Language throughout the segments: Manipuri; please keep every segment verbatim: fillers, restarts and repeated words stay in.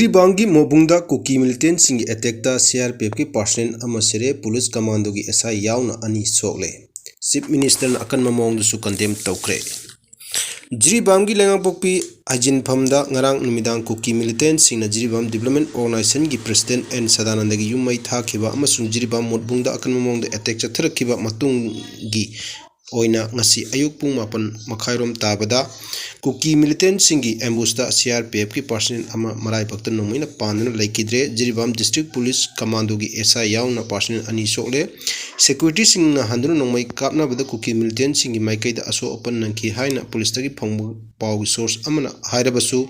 ꯖꯤꯔꯤꯕꯥꯝꯒꯤ ꯃꯣꯕꯨꯡꯗ ꯀꯨꯀꯤ ꯃꯤꯂꯤꯇꯦꯟꯁꯤꯡꯒꯤ ꯑꯦꯇꯦꯛꯇ ꯁꯤ ꯑꯥꯔ ꯄꯤ ꯑꯦꯐꯀꯤ ꯄꯥꯔꯁꯅꯦꯜ ꯑꯃ ꯁꯤꯔꯦ, ꯄꯨꯂꯤꯁ ꯀꯃꯥꯟꯗꯣꯒꯤ ꯑꯦꯁ ꯑꯥꯏ ꯌꯥꯎꯅ ꯑꯅꯤ ꯁꯣꯛꯂꯦ꯫ ꯆꯤꯐ ꯃꯤꯅꯤꯁꯇꯔꯅ ꯑꯀꯟꯕ ꯃꯑꯣꯡꯗꯁꯨ ꯀꯟꯗꯦꯝ ꯇꯧꯈ꯭ꯔꯦ꯫ ꯖꯤꯔꯤꯕꯥꯝꯒꯤ ꯂꯩꯉꯥꯛꯄꯣꯛꯄꯤ ꯍꯥꯏꯖꯤꯟꯐꯝꯗ ꯉꯔꯥꯡ ꯅꯨꯃꯤꯗꯥꯡ ꯀꯨꯀꯤ ꯃꯤꯂꯤꯇꯦꯟꯁꯤꯡꯅ ꯖꯤꯔꯤꯕꯥꯝ ꯗꯤꯕ꯭ꯂꯞꯃꯦꯟ ꯑꯣꯔꯒꯅꯥꯏꯖꯦꯁꯟꯒꯤ ꯄ꯭ꯔꯁꯤꯗꯦꯟ ꯑꯦꯟ ꯁꯗꯥꯅꯟꯗꯒꯤ ꯌꯨꯝ ꯃꯩ ꯊꯥꯈꯤꯕ ꯑꯃꯁꯨꯡ ꯖꯤꯔꯤꯕꯥꯝ ꯃꯣꯠꯕꯨꯡꯗ ꯑꯀꯟꯕ ꯃꯑꯣꯡꯗ ꯑꯦꯇꯦꯛ ꯆꯠꯊꯔꯛꯈꯤꯕ ꯃꯇꯨꯡꯒꯤ ꯑꯣꯏꯅ ꯉꯁꯤ ꯑꯌꯨꯛ ꯄꯨꯡ ꯃꯥꯄꯟ ꯃꯈꯥꯏꯔꯣꯝ ꯇꯥꯕꯗ ꯀꯨꯀꯤ ꯃꯤꯂꯤꯇꯦꯟꯁꯤꯡꯒꯤ ꯑꯦꯝꯕꯨꯁꯇ ꯁꯤ ꯑꯥꯔ ꯄꯤ ꯑꯦꯐꯀꯤ ꯄꯥꯔꯁꯅꯦꯜ ꯑꯃ ꯃꯔꯥꯏꯕꯛꯇ ꯅꯣꯡꯃꯩꯅ ꯄꯥꯟꯗꯨꯅ ꯂꯩꯈꯤꯗ꯭ꯔꯦ꯫ ꯖꯤꯔꯤꯕꯥꯝ ꯗꯤꯁꯇ꯭ꯔꯤꯛ ꯄꯨꯂꯤꯁ ꯀꯃꯥꯟꯗꯣꯒꯤ ꯑꯦꯁ ꯑꯥꯏ ꯌꯥꯎꯅ ꯄꯥꯔꯁꯅꯦꯜ ꯑꯅꯤ ꯁꯣꯛꯂꯦ꯫ ꯁꯦꯀ꯭ꯌꯨꯔꯤꯇꯤꯁꯤꯡꯅ ꯍꯟꯗꯨꯅ ꯅꯣꯡꯃꯩ ꯀꯥꯞꯅꯕꯗ ꯀꯨꯀꯤ ꯃꯤꯂꯤꯇꯦꯟꯁꯤꯡꯒꯤ ꯃꯥꯏꯀꯩꯗ ꯑꯁꯣꯛ ꯑꯄꯟ ꯅꯪꯈꯤ ꯍꯥꯏꯅ ꯄꯨꯂꯤꯁꯇꯒꯤ ꯐꯪꯕ ꯄꯥꯎꯒꯤ ꯁꯣꯔꯁ ꯑꯃꯅ ꯍꯥꯏꯔꯕꯁꯨ,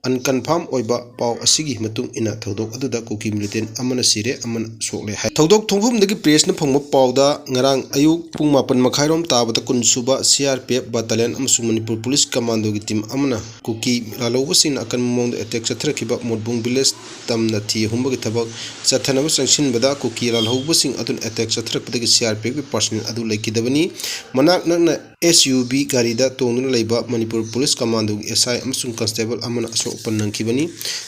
ꯑꯟꯀꯟꯐꯥꯔꯝ ꯑꯣꯏꯕ ꯄꯥꯎ ꯑꯁꯤꯒꯤ ꯃꯇꯨꯡ ꯏꯟꯅ ꯊꯧꯗꯣꯛ ꯑꯗꯨꯗ ꯀꯨꯀꯤ ꯃꯤꯂꯤꯇꯦꯟ ꯑꯃꯅ ꯁꯤꯔꯦ, ꯑꯃꯅ ꯁꯣꯛꯂꯦ ꯍꯥꯏ꯫ ꯊꯧꯗꯣꯛ ꯊꯣꯛꯐꯝꯗꯒꯤ ꯄ꯭ꯔꯦꯁꯅ ꯐꯪꯕ ꯄꯥꯎꯗ ꯉꯔꯥꯡ ꯑꯌꯨꯛ ꯄꯨꯡ ꯃꯥꯄꯟ ꯃꯈꯥꯏꯔꯣꯝ ꯇꯥꯕꯗ ꯀꯨꯟ ꯁꯨꯕ C R P F battalion ꯑꯃꯁꯨꯡ ꯃꯅꯤꯄꯨꯔ ꯄꯨꯂꯤꯁ ꯀꯃꯥꯟꯗꯣꯒꯤ ꯇꯤꯝ ꯑꯃꯅ ꯀꯨꯀꯤ ꯂꯥꯜꯍꯧꯕꯁꯤꯡꯅ ꯑꯀꯟꯕ ꯃꯑꯣꯡꯗ ꯑꯦꯇꯦꯛ ꯆꯠꯊꯔꯛꯈꯤꯕ ꯃꯣꯠꯕꯨꯡ ꯚꯤꯂꯦꯖ ꯇꯝꯅ ꯊꯤ ꯍꯨꯝꯕꯒꯤ ꯊꯕꯛ ꯆꯠꯊꯅꯕ ꯆꯪꯁꯤꯟꯕꯗ ꯀꯨꯀꯤ ꯂꯥꯜꯍꯧꯕꯁꯤꯡ ꯑꯗꯨꯅ attack ꯆꯠꯊꯔꯛꯄꯗꯒꯤ C R P ꯑꯦꯐꯀꯤ personal ꯑꯗꯨ ꯂꯩꯈꯤꯗꯕꯅꯤ꯫ ꯃꯅꯥꯛ ꯅꯛꯅ ꯑꯦꯁ ꯌꯨ ꯚꯤ ꯒꯥꯔꯤꯗ ꯇꯣꯡꯗꯨꯅ ꯂꯩꯕ ꯃꯅꯤꯄꯨꯔ ꯄꯨꯂꯤꯁ ꯀꯃꯥꯟꯗꯣꯒꯤ ꯑꯦꯁ ꯑꯥꯏ ꯑꯃꯁꯨꯡ ꯀꯟꯁꯇꯦꯕꯜ ꯑꯃꯅ ꯑꯁꯣꯛ ꯑꯄꯟ ꯅꯪꯈꯤꯕꯅꯤ꯫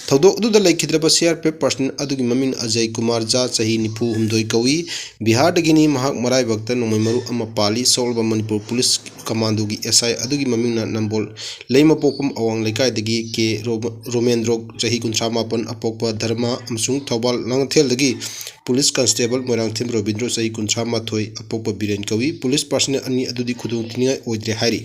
ꯊꯧꯗꯣꯛ ꯑꯗꯨꯗ ꯂꯩꯈꯤꯗ꯭ꯔꯕ C R P F personal ꯑꯗꯨꯒꯤ ꯃꯃꯤꯡ ꯑꯖꯌ ꯀꯨꯃꯥꯔ ꯖꯥ, ꯆꯍꯤ ꯅꯤꯐꯨ ꯍꯨꯝꯗꯣꯏ ꯀꯧꯏ꯫ ꯕꯤꯍꯥꯔꯗꯒꯤꯅꯤ꯫ ꯃꯍꯥꯛ ꯃꯔꯥꯏꯕꯛꯇ ꯅꯣꯡꯃꯩ ꯃꯔꯨ ꯑꯃ ꯄꯥꯜꯂꯤ꯫ ꯁꯣꯛꯂꯕ ꯃꯅꯤꯄꯨꯔ ꯄꯨꯂꯤꯁ ꯀꯃꯥꯟꯗꯣꯒꯤ ꯑꯦꯁ ꯑꯥꯏ ꯑꯗꯨꯒꯤ ꯃꯃꯤꯡꯅ ꯅꯝꯕꯣꯜ ꯂꯩꯃꯄꯣꯛꯄꯝ ꯑꯋꯥꯡ ꯂꯩꯀꯥꯏꯗꯒꯤ ꯀꯦ ꯔꯣꯃ-, ꯔꯣꯃꯦꯟꯗ꯭ꯔꯣ, ꯆꯍꯤ ꯀꯨꯟꯊ꯭ꯔꯥ ꯃꯥꯄꯟ ꯑꯄꯣꯛꯄ ꯙꯔꯃ ꯑꯃꯁꯨꯡ ꯊꯧꯕꯥꯜ ꯂꯥꯡꯉꯊꯦꯜꯗꯒꯤ ꯄꯨꯂꯤꯁ ꯀꯟꯁꯇꯦꯕꯜ ꯃꯣꯏꯔꯥꯡꯊꯦꯝ ꯔꯣꯕꯤꯟꯗ꯭ꯔꯣ, ꯆꯍꯤ ꯀꯨꯟꯊ꯭ꯔꯥ ꯃꯥꯊꯣꯏ ꯑꯄꯣꯛꯄ ꯕꯤꯔꯦꯟ ꯀꯧꯏ꯫ ꯄꯨꯂꯤꯁ ꯄꯥꯔꯁꯅꯦꯜ ꯑꯅꯤ ꯑꯗꯨꯗꯤ ꯈꯨꯗꯣꯡ ꯊꯤꯅꯤꯡꯉꯥꯏ ꯑꯣꯏꯗ꯭ꯔꯦ ꯍꯥꯏꯔꯤ꯫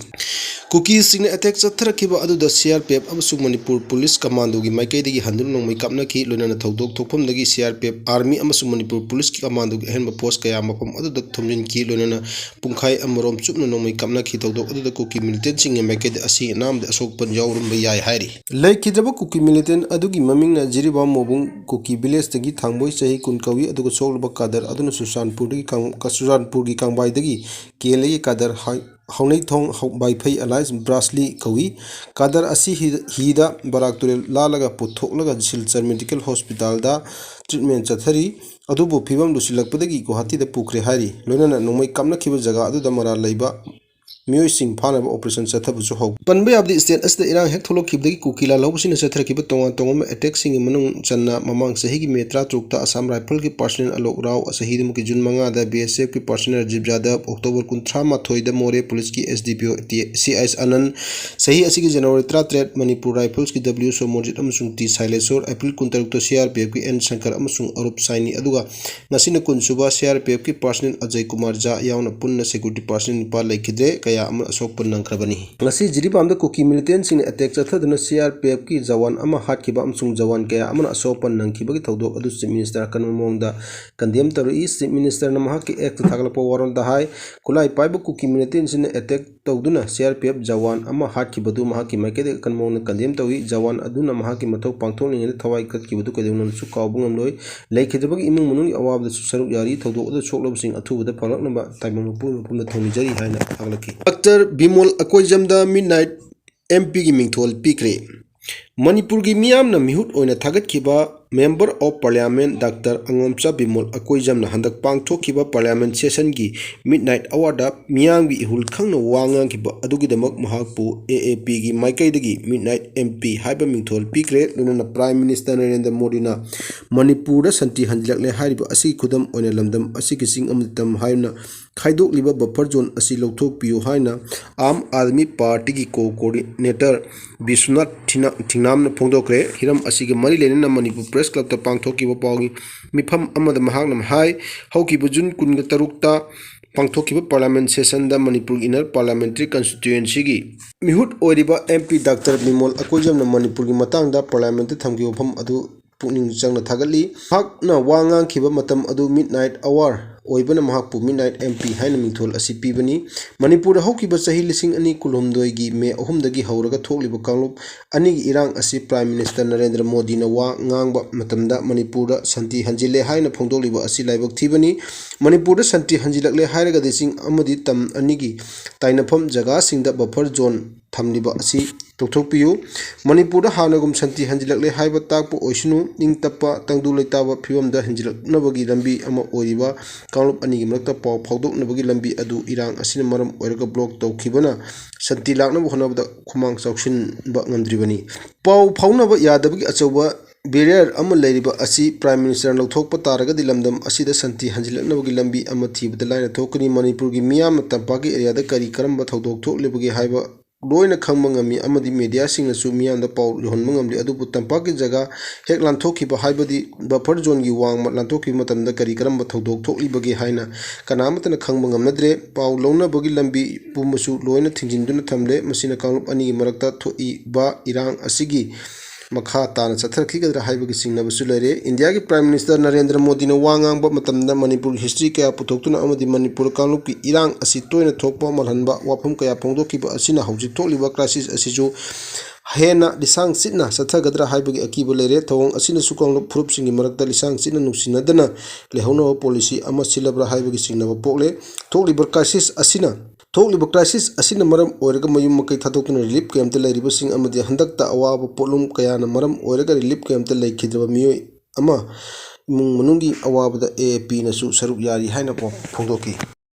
ꯀꯨꯀꯤꯁꯤꯡꯅ ꯑꯦꯇꯦꯛ ꯆꯠꯊꯔꯛꯈꯤꯕ ꯑꯗꯨꯗ ꯁꯤ ꯑꯥꯔ ꯄꯤ ꯑꯦꯐ ꯑꯃꯁꯨꯡ ꯃꯅꯤꯄꯨꯔ ꯄꯨꯂꯤꯁ ꯀꯃꯥꯟꯗꯣꯒꯤ ꯃꯥꯏꯀꯩꯗꯒꯤ ꯍꯟꯗꯨꯅ ꯅꯣꯡꯃꯩ ꯀꯥꯞꯅꯈꯤ꯫ ꯂꯣꯏꯅꯅ ꯊꯧꯗꯣꯛ ꯊꯣꯛꯐꯝꯗꯒꯤ C R P F, army ꯑꯃꯁꯨꯡ ꯃꯅꯤꯄꯨꯔ ꯄꯨꯂꯤꯁꯀꯤ ꯀꯃꯥꯟꯗꯣꯒꯤ ꯑꯍꯦꯟꯕ ꯐꯣꯔꯁ ꯀꯌꯥ ꯃꯐꯝ ꯑꯗꯨꯗ ꯊꯣꯝꯖꯤꯟꯈꯤ꯫ ꯂꯣꯏꯅꯅ ꯄꯨꯡꯈꯥꯏ ꯑꯃꯔꯣꯝ ꯆꯨꯞꯅ ꯅꯣꯡꯃꯩ ꯀꯥꯞꯅꯈꯤ꯫ ꯊꯧꯗꯣꯛ ꯑꯗꯨꯗ ꯀꯨꯀꯤ ꯃꯤꯂꯤꯇꯦꯟꯁꯤꯡꯒꯤ ꯃꯥꯏꯀꯩꯗ ꯑꯁꯤ ꯑꯅꯥꯝꯗ ꯑꯁꯣꯛ ꯑꯄꯟ ꯌꯥꯎꯔꯝꯕ ꯌꯥꯏ ꯍꯥꯏꯔꯤ꯫ ꯂꯩꯈꯤꯗ꯭ꯔꯕ ꯀꯨꯀꯤ ꯃꯤꯂꯤꯇꯦꯟ ꯑꯗꯨꯒꯤ ꯃꯃꯤꯡꯅ ꯖꯤꯔꯤꯕꯥꯝ ꯃꯣꯕꯨꯡ ꯀꯨꯀꯤ ꯚꯤꯂꯦꯖꯇꯒꯤ ꯊꯥꯡꯕꯣꯏ, ꯆꯍꯤ ꯀꯨꯟ ꯀꯧꯏ, ꯑꯗꯨꯒ ꯁꯣꯛꯂꯕ ꯀꯥꯗꯔ ꯑꯗꯨꯅ ꯆꯨꯔꯆꯥꯟꯄꯨꯔꯗꯒꯤ ꯀꯥꯡ-, ꯆꯨꯔꯆꯥꯟꯄꯨꯔꯒꯤ ꯀꯥꯡꯕꯥꯏꯗꯒꯤ ꯀꯦ ꯑꯦꯜ ꯑꯦꯒꯤ ꯀꯥꯗꯔ ꯍꯥꯏ-, ꯍꯥꯎꯅꯩꯊꯣꯡ ꯍꯧ-, ꯕꯥꯏꯐꯩ ꯑꯂꯥꯏꯁ ꯕ꯭ꯔꯥꯁꯂꯤ ꯀꯧꯏ꯫ ꯀꯥꯗꯔ ꯑꯁꯤ ꯍꯤ-, ꯍꯤꯗ ꯕꯔꯥꯛ ꯇꯨꯔꯦꯜ ꯂꯥꯜꯂꯒ ꯄꯨꯊꯣꯛꯂꯒ ꯁꯤꯜꯆꯔ ꯃꯦꯗꯤꯀꯦꯜ ꯍꯣꯁꯄꯤꯇꯥꯜꯗ ꯇ꯭ꯔꯤꯠꯃꯦꯟ ꯆꯠꯊꯔꯤ꯫ ꯑꯗꯨꯕꯨ ꯐꯤꯕꯝ ꯂꯨꯁꯤꯜꯂꯛꯄꯗꯒꯤ ꯒꯨꯋꯥꯍꯥꯇꯤꯗ ꯄꯨꯈ꯭ꯔꯦ ꯍꯥꯏꯔꯤ꯫ ꯂꯣꯏꯅꯅ ꯅꯣꯡꯃꯩ ꯀꯥꯞꯅꯈꯤꯕ ꯖꯒꯥ ꯑꯗꯨꯗ ꯃꯔꯥꯜ ꯂꯩꯕ ꯃꯤꯑꯣꯏꯁꯤꯡ ꯐꯥꯅꯕ operation ꯆꯠꯊꯕꯁꯨ ꯍꯧ꯫ ꯄꯟꯕ ꯌꯥꯕꯗꯤ, state ꯑꯁꯤꯗ ꯏꯔꯥꯡ ꯍꯦꯛ ꯊꯣꯛꯂꯛꯈꯤꯕꯗꯒꯤ ꯀꯨꯀꯤ ꯂꯥꯜꯍꯧꯕꯁꯤꯡꯅ ꯆꯠꯊꯔꯛꯈꯤꯕ ꯇꯣꯉꯥꯟ ꯇꯣꯉꯥꯟꯕ attackꯁꯤꯡꯒꯤ ꯃꯅꯨꯡ ꯆꯟꯅ ꯃꯃꯥꯡ ꯆꯍꯤꯒꯤ May ꯇꯔꯥꯇꯔꯨꯛꯇ Assam Riflesꯀꯤ personnel Alok Rao, ꯆꯍꯤꯗꯨꯃꯛꯀꯤ June ꯃꯉꯥꯗ BSFꯀꯤ personnel Rajiv Yadav, October ꯀꯨꯟꯊ꯭ꯔꯥ ꯃꯥꯊꯣꯏꯗ ꯃꯣꯔꯦ policeꯀꯤ SDPO CIS ꯑꯅꯟ, ꯆꯍꯤ ꯑꯁꯤꯒꯤ January ꯇꯔꯥꯇꯔꯦꯠ Manipur Riflesꯀꯤ W Somorjit ꯑꯃꯁꯨꯡ T Saileshwar, April ꯀꯨꯟꯇꯔꯨꯛꯇ CRPFꯀꯤ N Shankar ꯑꯃꯁꯨꯡ Arup Saini, ꯑꯗꯨꯒ ꯉꯁꯤꯅ ꯀꯨꯟ ꯁꯨꯕ CRPFꯀꯤ personnel Ajay Kumar Jha ꯌꯥꯎꯅ ꯄꯨꯟꯅ security personnel ꯅꯤꯄꯥ ꯂꯩꯈꯤꯗ꯭ꯔꯦ, ꯀꯌꯥ ꯑꯃꯅ ꯑꯁꯣꯛꯄ ꯅꯪꯈ꯭ꯔꯕꯅꯤ꯫ ꯉꯁꯤ ꯖꯤꯔꯤꯕꯥꯝꯗ ꯀꯨꯀꯤ militantꯁꯤꯡꯅ attack ꯆꯠꯊꯗꯨꯅ CRPFꯀꯤ ꯖꯋꯥꯟ ꯑꯃ ꯍꯥꯠꯈꯤꯕ ꯑꯃꯁꯨꯡ ꯖꯋꯥꯟ ꯀꯌꯥ ꯑꯃꯅ ꯑꯁꯣꯛ ꯑꯄꯟ ꯅꯪꯈꯤꯕꯒꯤ ꯊꯧꯗꯣꯛ ꯑꯗꯨ Chief Minister ꯑꯀꯟꯕ ꯃꯑꯣꯡꯗ condemn ꯇꯧꯔꯛꯏ꯫ Chief Ministerꯅ ꯃꯍꯥꯛꯀꯤ Xꯇ ꯊꯥꯒꯠꯂꯛꯄ ꯋꯥꯔꯣꯜꯗ ꯍꯥꯏ, ꯈꯨꯠꯂꯥꯏ ꯄꯥꯏꯕ ꯀꯨꯀꯤ militantꯁꯤꯡꯅ attack ꯇꯧꯗꯨꯅ CRPF ꯖꯋꯥꯟ ꯑꯃ ꯍꯥꯠꯈꯤꯕꯗꯨ ꯃꯍꯥꯛꯀꯤ ꯃꯥꯏꯀꯩꯗꯒꯤ ꯑꯀꯟꯕ ꯃꯑꯣꯡꯗ condemn ꯇꯧꯏ꯫ ꯖꯋꯥꯟ ꯑꯗꯨꯅ ꯃꯍꯥꯛꯀꯤ ꯃꯊꯧ ꯄꯥꯡꯊꯣꯛꯂꯤꯉꯩꯗ ꯊꯋꯥꯏ ꯀꯠꯈꯤꯕꯗꯨ ꯀꯩꯗꯧꯅꯨꯡꯗꯁꯨ ꯀꯥꯎꯕ ꯉꯝꯂꯣꯏ꯫ ꯂꯩꯈꯤꯗꯕꯒꯤ ꯏꯃꯨꯡ ꯃꯅꯨꯡꯒꯤ ꯑꯋꯥꯕꯗꯁꯨ ꯁꯔꯨꯛ ꯌꯥꯔꯤ꯫ ꯊꯧꯗꯣꯛ ꯑꯗꯨ ꯁꯣꯛꯂꯕꯁꯤꯡ ꯑꯊꯨꯕꯗ ꯐꯒꯠꯂꯛꯅꯕ ꯇꯥꯏꯕꯪ ꯃꯄꯨꯒꯤ ꯃꯐꯝꯗ ꯊꯧꯅꯤꯖꯔꯤ ꯍꯥꯏꯅ ꯊꯥꯒꯠꯂꯛꯈꯤ꯫ Doctor ꯕꯤꯃꯣꯜ ꯑꯀꯣꯏꯖꯝꯗ Midnight MPꯒꯤ ꯃꯤꯡꯊꯣꯜ ꯄꯤꯈ꯭ꯔꯦ꯫ ꯃꯅꯤꯄꯨꯔꯒꯤ ꯃꯤꯌꯥꯝꯅ ꯃꯤꯍꯨꯠ ꯑꯣꯏꯅ ꯊꯥꯒꯠꯈꯤꯕ Member of Parliament Doctor ꯑꯉꯣꯝꯆꯥ Bimol ꯑꯀꯣꯏꯖꯝꯅ ꯍꯟꯗꯛ ꯄꯥꯡꯊꯣꯛꯈꯤꯕ Parliament sessionꯒꯤ Midnight Hourꯗ ꯃꯤꯌꯥꯝꯒꯤ ꯏꯍꯨꯜ ꯈꯪꯅ ꯋꯥ ꯉꯥꯡꯈꯤꯕ ꯑꯗꯨꯒꯤꯗꯃꯛ ꯃꯍꯥꯛꯄꯨ AAPꯒꯤ ꯃꯥꯏꯀꯩꯗꯒꯤ Midnight MP ꯍꯥꯏꯕ ꯃꯤꯡꯊꯣꯜ ꯄꯤꯈ꯭ꯔꯦ꯫ ꯂꯣꯏꯅꯅ Prime Minister ꯅꯔꯦꯟꯗ꯭ꯔ ꯃꯣꯗꯤꯅ ꯃꯅꯤꯄꯨꯔꯗ ꯁꯥꯟꯇꯤ ꯍꯟꯖꯤꯜꯂꯛꯂꯦ ꯍꯥꯏꯔꯤꯕ ꯑꯁꯤꯒꯤ ꯈꯨꯗꯝ ꯑꯣꯏꯅ ꯂꯝꯗꯝ ꯑꯁꯤꯒꯤ ꯆꯤꯡ ꯑꯃꯗꯤ ꯇꯝ ꯍꯥꯏꯅ ꯈꯥꯏꯗꯣꯛꯂꯤꯕ buffer zone ꯑꯁꯤ ꯂꯧꯊꯣꯛꯄꯤꯌꯨ ꯍꯥꯏꯅ ꯑꯥꯝ ꯑꯥꯗꯃꯤ ꯄꯥꯔꯇꯤꯒꯤ co-coordinator ꯕꯤꯁ꯭ꯋꯅꯥꯊ ꯊꯤꯅ-, ꯊꯤꯡꯅꯥꯝꯅ ꯐꯣꯡꯗꯣꯛꯈ꯭ꯔꯦ꯫ ꯍꯤꯔꯝ ꯑꯁꯤꯒꯤ ꯃꯔꯤ ꯂꯩꯅꯅ ꯃꯅꯤꯄꯨꯔ Press Clubꯇ ꯄꯥꯡꯊꯣꯛꯈꯤꯕ ꯄꯥꯎꯒꯤ ꯃꯤꯐꯝ ꯑꯃꯗ ꯃꯍꯥꯛꯅ ꯍꯥꯏ, ꯍꯧꯈꯤꯕ June ꯀꯨꯟꯒ ꯇꯔꯨꯛꯇ ꯄꯥꯡꯊꯣꯛꯈꯤꯕ Parliament sessionꯗ ꯃꯅꯤꯄꯨꯔꯒꯤ Inner Parliamentary Constituencyꯒꯤ ꯃꯤꯍꯨꯠ ꯑꯣꯏꯔꯤꯕ MP Doctor ꯕꯤꯃꯣꯜ ꯑꯀꯣꯏꯖꯝꯅ ꯃꯅꯤꯄꯨꯔꯒꯤ ꯃꯇꯥꯡꯗ Parliamentꯇ ꯊꯝꯈꯤꯕ ꯋꯥꯐꯝ ꯑꯗꯨ ꯄꯨꯛꯅꯤꯡ ꯆꯪꯅ ꯊꯥꯒꯠꯂꯤ꯫ ꯃꯍꯥꯛꯅ ꯋꯥ ꯉꯥꯡꯈꯤꯕ ꯃꯇꯝ ꯑꯗꯨ Midnight Hour ꯑꯣꯏꯕꯅ ꯃꯍꯥꯛꯄꯨ Midnight MP ꯍꯥꯏꯅ ꯃꯤꯡꯊꯣꯜ ꯑꯁꯤ ꯄꯤꯕꯅꯤ꯫ ꯃꯅꯤꯄꯨꯔꯗ ꯍꯧꯈꯤꯕ ꯆꯍꯤ ꯂꯤꯁꯤꯡ ꯑꯅꯤ ꯀꯨꯟꯍꯨꯝꯗꯣꯏꯒꯤ May ꯑꯍꯨꯝꯗꯒꯤ ꯍꯧꯔꯒ ꯊꯣꯛꯂꯤꯕ ꯀꯥꯡꯂꯨꯞ ꯑꯅꯤꯒꯤ ꯏꯔꯥꯡ ꯑꯁꯤ Prime Minister ꯅꯔꯦꯟꯗ꯭ꯔ ꯃꯣꯗꯤꯅ ꯋꯥ ꯉꯥꯡꯕ ꯃꯇꯝꯗ ꯃꯅꯤꯄꯨꯔꯗ ꯁꯥꯟꯇꯤ ꯍꯟꯖꯤꯜꯂꯦ ꯍꯥꯏꯅ ꯐꯣꯡꯗꯣꯛꯂꯤꯕ ꯑꯁꯤ ꯂꯥꯏꯕꯛ ꯊꯤꯕꯅꯤ꯫ ꯃꯅꯤꯄꯨꯔꯗ ꯁꯥꯟꯇꯤ ꯍꯟꯖꯤꯜꯂꯛꯂꯦ ꯍꯥꯏꯔꯒꯗꯤ ꯆꯤꯡ ꯑꯃꯗꯤ ꯇꯝ ꯑꯅꯤꯒꯤ ꯇꯥꯏꯅꯐꯝ ꯖꯒꯥꯁꯤꯡꯗ buffer zone ꯊꯝꯂꯤꯕ ꯑꯁꯤ ꯇꯧꯊꯣꯛꯄꯤꯌꯨ꯫ ꯃꯅꯤꯄꯨꯔꯗ ꯍꯥꯟꯅꯒꯨꯝ ꯁꯥꯟꯇꯤ ꯍꯟꯖꯤꯜꯂꯛꯂꯦ ꯍꯥꯏꯕ ꯇꯥꯛꯄ ꯑꯣꯏꯁꯅꯨ, ꯏꯪ ꯇꯞꯄ, ꯇꯪꯗꯨ ꯂꯩꯇꯥꯕ ꯐꯤꯕꯝꯗ ꯍꯟꯖꯤꯜꯂꯛꯅꯕꯒꯤ ꯂꯝꯕꯤ ꯑꯃ ꯑꯣꯏꯔꯤꯕ ꯀꯥꯡꯂꯨꯞ ꯑꯅꯤꯒꯤ ꯃꯔꯛꯇ ꯄꯥꯎ ꯐꯥꯎꯗꯣꯛꯅꯕꯒꯤ ꯂꯝꯕꯤ ꯑꯗꯨ ꯏꯔꯥꯡ ꯑꯁꯤꯅ ꯃꯔꯝ ꯑꯣꯏꯔꯒ ꯕ꯭ꯂꯣꯛ ꯇꯧꯈꯤꯕꯅ ꯁꯥꯟꯇꯤ ꯂꯥꯛꯅꯕ ꯍꯣꯠꯅꯕꯗ ꯈꯨꯃꯥꯡ ꯆꯥꯎꯁꯤꯟꯕ ꯉꯝꯗ꯭ꯔꯤꯕꯅꯤ꯫ ꯄꯥꯎ ꯐꯥꯎꯅꯕ ꯌꯥꯗꯕꯒꯤ ꯑꯆꯧꯕ ꯕꯦꯔꯤꯌꯔ ꯑꯃ ꯂꯩꯔꯤꯕ ꯑꯁꯤ ꯄ꯭ꯔꯥꯏꯝ ꯃꯤꯅꯤꯁꯇꯔꯅ ꯂꯧꯊꯣꯛꯄ ꯇꯥꯔꯒꯗꯤ ꯂꯝꯗꯝ ꯑꯁꯤꯗ ꯁꯥꯟꯇꯤ ꯍꯟꯖꯤꯜꯂꯛꯅꯕꯒꯤ ꯂꯝꯕꯤ ꯑꯃ ꯊꯤꯕꯗ ꯂꯥꯏꯅ ꯊꯣꯛꯀꯅꯤ꯫ ꯃꯅꯤꯄꯨꯔꯒꯤ ꯃꯤꯌꯥꯝꯅ ꯇꯝꯄꯥꯛꯀꯤ ꯑꯦꯔꯤꯌꯥꯗ ꯀꯔꯤ ꯀꯔꯝꯕ ꯊꯧꯗꯣꯛ ꯊꯣꯛꯂꯤꯕꯒꯦ ꯍꯥꯏꯕ ꯂꯣꯏꯅ ꯈꯪꯕ ꯉꯝꯃꯤ ꯑꯃꯗꯤ ꯃꯦꯗꯤꯌꯥꯁꯤꯡꯅꯁꯨ ꯃꯤꯌꯥꯝꯗ ꯄꯥꯎ ꯌꯧꯍꯟꯕ ꯉꯝꯂꯤ꯫ ꯑꯗꯨꯕꯨ ꯇꯝꯄꯥꯛꯀꯤ ꯖꯒꯥ ꯍꯦꯛ ꯂꯥꯟꯊꯣꯛꯈꯤꯕ, ꯍꯥꯏꯕꯗꯤ ꯕꯐꯔ ꯖꯣꯟꯒꯤ ꯋꯥꯡꯃ ꯂꯥꯟꯊꯣꯛꯈꯤꯕ ꯃꯇꯝꯗ ꯀꯔꯤ ꯀꯔꯝꯕ ꯊꯧꯗꯣꯛ ꯊꯣꯛꯂꯤꯕꯒꯦ ꯍꯥꯏꯅ ꯀꯅꯥꯃꯠꯇꯅ ꯈꯪꯕ ꯉꯝꯅꯗ꯭ꯔꯦ꯫ ꯄꯥꯎ ꯂꯧꯅꯕꯒꯤ ꯂꯝꯕꯤ ꯄꯨꯝꯕꯁꯨ ꯂꯣꯏꯅ ꯊꯤꯡꯖꯤꯟꯗꯨꯅ ꯊꯝꯂꯦ꯫ ꯃꯁꯤꯅ ꯀꯥꯡꯂꯨꯞ ꯑꯅꯤꯒꯤ ꯃꯔꯛꯇ ꯊꯣꯛꯏꯕ ꯏꯔꯥꯡ ꯑꯁꯤꯒꯤ ꯃꯈꯥ ꯇꯥꯅ ꯆꯠꯊꯔꯛꯈꯤꯒꯗ꯭ꯔꯥ ꯍꯥꯏꯕꯒꯤ ꯆꯤꯡꯅꯕꯁꯨ ꯂꯩꯔꯦ꯫ ꯏꯟꯗꯤꯌꯥꯒꯤ ꯄ꯭ꯔꯥꯏꯝ ꯃꯤꯅꯤꯁꯇꯔ ꯅꯔꯦꯟꯗ꯭ꯔ ꯃꯣꯗꯤꯅ ꯋꯥ ꯉꯥꯡꯕ ꯃꯇꯝꯗ ꯃꯅꯤꯄꯨꯔꯒꯤ ꯍꯤꯁꯇ꯭ꯔꯤ ꯀꯌꯥ ꯄꯨꯊꯣꯛꯇꯨꯅ ꯑꯃꯗꯤ ꯃꯅꯤꯄꯨꯔ ꯀꯥꯡꯂꯨꯞꯀꯤ ꯏꯔꯥꯡ ꯑꯁꯤ ꯇꯣꯏꯅ ꯊꯣꯛꯄ ꯃꯥꯜꯍꯟꯕ ꯋꯥꯐꯝ ꯀꯌꯥ ꯐꯣꯡꯗꯣꯛꯈꯤꯕ ꯑꯁꯤꯅ ꯍꯧꯖꯤꯛ ꯊꯣꯛꯂꯤꯕ ꯀ꯭ꯔꯥꯏꯁꯤꯁ ꯑꯁꯤꯁꯨ ꯍꯦꯟꯅ ꯂꯤꯁꯥꯡ ꯆꯤꯠꯅ ꯆꯠꯊꯒꯗ꯭ꯔꯥ ꯍꯥꯏꯕꯒꯤ ꯑꯀꯤꯕ ꯂꯩꯔꯦ꯫ ꯊꯧꯑꯣꯡ ꯑꯁꯤꯅꯁꯨ ꯀꯥꯡꯂꯨꯞ ꯐꯨꯔꯨꯞꯁꯤꯡꯒꯤ ꯃꯔꯛꯇ ꯂꯤꯁꯥꯡ ꯆꯤꯠꯅ ꯅꯨꯡꯁꯤꯅꯗꯅ ꯂꯩꯍꯧꯅꯕ ꯄꯣꯂꯤꯁꯤ ꯑꯃ ꯁꯤꯜꯂꯕ꯭ꯔꯥ ꯍꯥꯏꯕꯒꯤ ꯆꯤꯡꯅꯕ ꯄꯣꯛꯂꯦ꯫ ꯊꯣꯛꯂꯤꯕ ꯀ꯭ꯔꯥꯏꯁꯤꯁ ꯑꯁꯤꯅ ꯊꯣꯛꯂꯤꯕ ꯀ꯭ꯔꯥꯏꯁꯤꯁ ꯑꯁꯤꯅ ꯃꯔꯝ ꯑꯣꯏꯔꯒ ꯃꯌꯨꯝ ꯃꯀꯩ ꯊꯥꯗꯣꯛꯇꯨꯅ ꯔꯤꯂꯤꯐ ꯀꯦꯝꯞꯇ ꯂꯩꯔꯤꯕꯁꯤꯡ ꯑꯃꯗꯤ ꯍꯟꯗꯛꯇ ꯑꯋꯥꯕ ꯄꯣꯠꯂꯨꯝ ꯀꯌꯥꯅ ꯃꯔꯝ ꯑꯣꯏꯔꯒ ꯔꯤꯂꯤꯐ ꯀꯦꯝꯞꯇ ꯂꯩꯈꯤꯗ꯭ꯔꯕ ꯃꯤꯑꯣꯏ ꯑꯃ ꯏꯃꯨꯡ ꯃꯅꯨꯡꯒꯤ ꯑꯋꯥꯕꯗ ꯑꯦ ꯑꯦ ꯄꯤꯅꯁꯨ ꯁꯔꯨꯛ ꯌꯥꯔꯤ ꯍꯥꯏꯅ ꯄꯥꯎ ꯐꯣꯡꯗꯣꯛꯈꯤ꯫